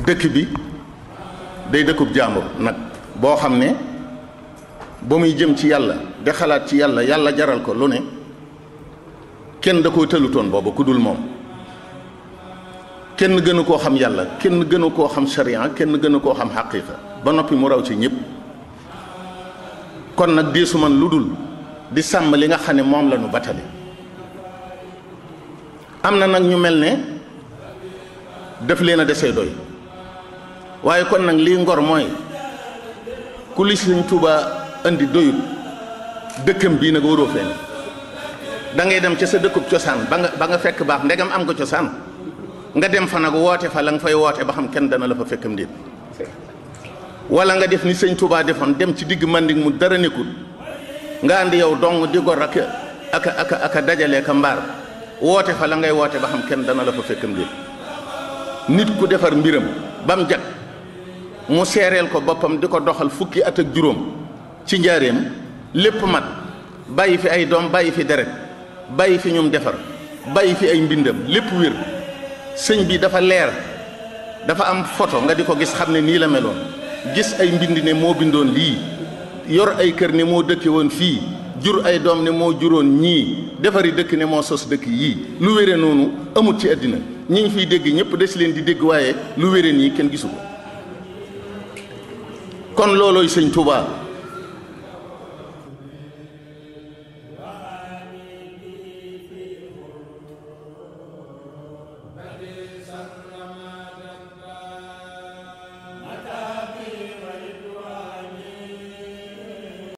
dëkk bi day dëkkub jaambur nag boo xam ne ba muy jëm ci yàlla di xalaat ci yàlla yàlla jaral ko lu ne kenn da koo tëlutoon booba ku dul moom kenn gënu koo xam yàlla kenn gënu koo xam sharia kenn gënu koo xam xaqiiqa ba noppi mu raw ci ñëpp kon nag diisu man lu dul di sàmm li nga xam ne moom la ñu batale am na nag ñu mel ne def leen a desee doy waaye kon nag lii ngor mooy ku li Sëñ Tuubaa andi doyut dëkkam bii nag waroo fee ne da ngay dem ca sa dëkkub cosaan ba nga fekk baax ndegam am nga cosaan nga dem fa nag woote fa la nga fay woote ba xam kenn dana la fa fekkam déet wala nga def ni Sëñ Tuubaa defoon dem ci digg Manding mu dara nekkul nga andi yow dong di gor aka dajale ka mbaar woote fa la ngay woote ba xam kenn dana la fa fekkam déet nit ku defar mbiram ba mu jag mu seereel ko boppam di ko doxal fukki at ak juróom ci njaareem lépp mat bàyyi fi ay doom bàyyi fi deret bàyyi fi ñum defar bàyyi fi ay mbindam lépp wér sëñ bi dafa leer dafa am photo nga di ko gis xam ne nii la meloon gis ay mbind ne moo bindoon lii yor ay kër ne moo dëkke woon fii jur ay doom ne moo juróon ñii defari dëkk ne moo sos dëkk yii lu wére noonu amut ci àddina ñi ngi fiy dégg ñëpp des leen di dégg waaye lu wére nii kenn gisu ko kon loolooy Sëñ Tuubaa